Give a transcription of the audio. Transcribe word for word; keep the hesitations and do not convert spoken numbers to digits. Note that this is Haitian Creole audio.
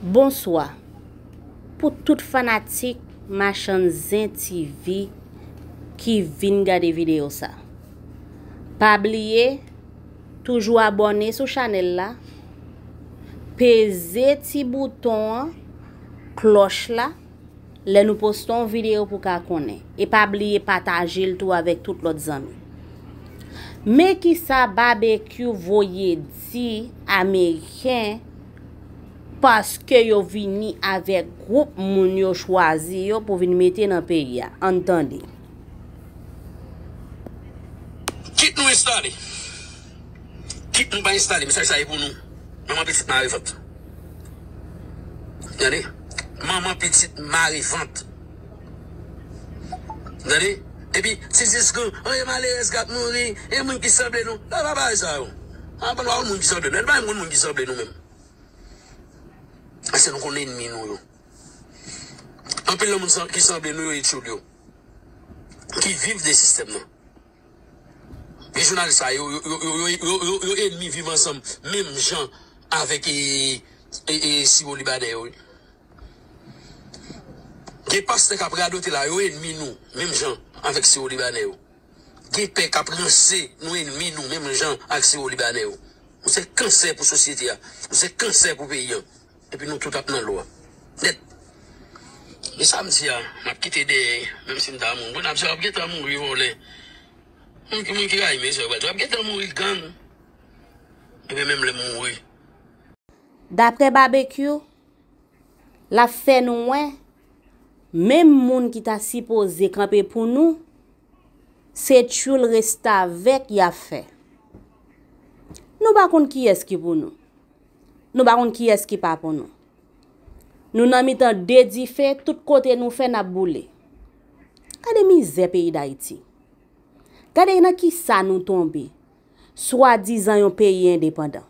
Bonswa. Pou tout fanatik Machann Zen TV ki vin gade videyo sa. Pa bliye, toujou abòne sou chanèl la, peze ti bouton an, klòch la, lè nou poste yon videyo pou ka konnen. E pa bliye pataje l tou avèk tout lòt zanmi. Men kisa Babekyou voye di Ameriken paske yo vini avèk gwoup moun yo chwazi yo pou vin mete nan peyi a. Ann tande. Kit nou enstale. Kit nou pa enstale. Mesaj sa e pou nou. Manman pitit mare vant. Tande? Manman pitit mare vant. Tande? Epi, ti diskou, oh, e malerèz k ap mouri, e moun ki sanble nou. Lè pa bagay sa yo. An pa yon moun ki sanble nou. E pa yon moun ki sanble nou menm. Paske nou konn enmi nou yo. Anpil nan moun san- ki sanble nou yo, e tchoul yo. Ki viv de sistèm nan. Gen jounalis sa yo, yo, yo, yo, yo, yo, yo, yo enmi viv ansanm, menm jan avèk e, e, e, siwo libanè yo. Gen pastè k ap radote la, yo enmi nou, menm jan avèk siwo libanè yo. Gen pè k ap ranse, nou enmi nou, menm jan ak siwo libanè yo. Nou se kansè pou sosyete a. Nou se kansè pou peyi an. Epi nou tout ap nan lwa. Nèt. E sa m di a, m ap kite dèyè, menm si m ta mouri. Bon, n ap di w ap gentan mouri vòlè. Moun ki, moun ki rayi mesye yo, w ap gentan mouri gang. Epi menm lè m mouri. Daprè Babekyou, l ap fè nou wè, menm moun ki ta sipoze kanpe pou nou, se tchoul restavèk y ap fè. Nou pa konn kiyès ki pou nou. Nou pa konn kiyès ki pa pou nou. Nou nan mitan de dife, tout kote nou fè n ap boule. Gade mizè peyi Dayiti. Gade nan kisa nou tonbe. Swadizan yon peyi endepandan.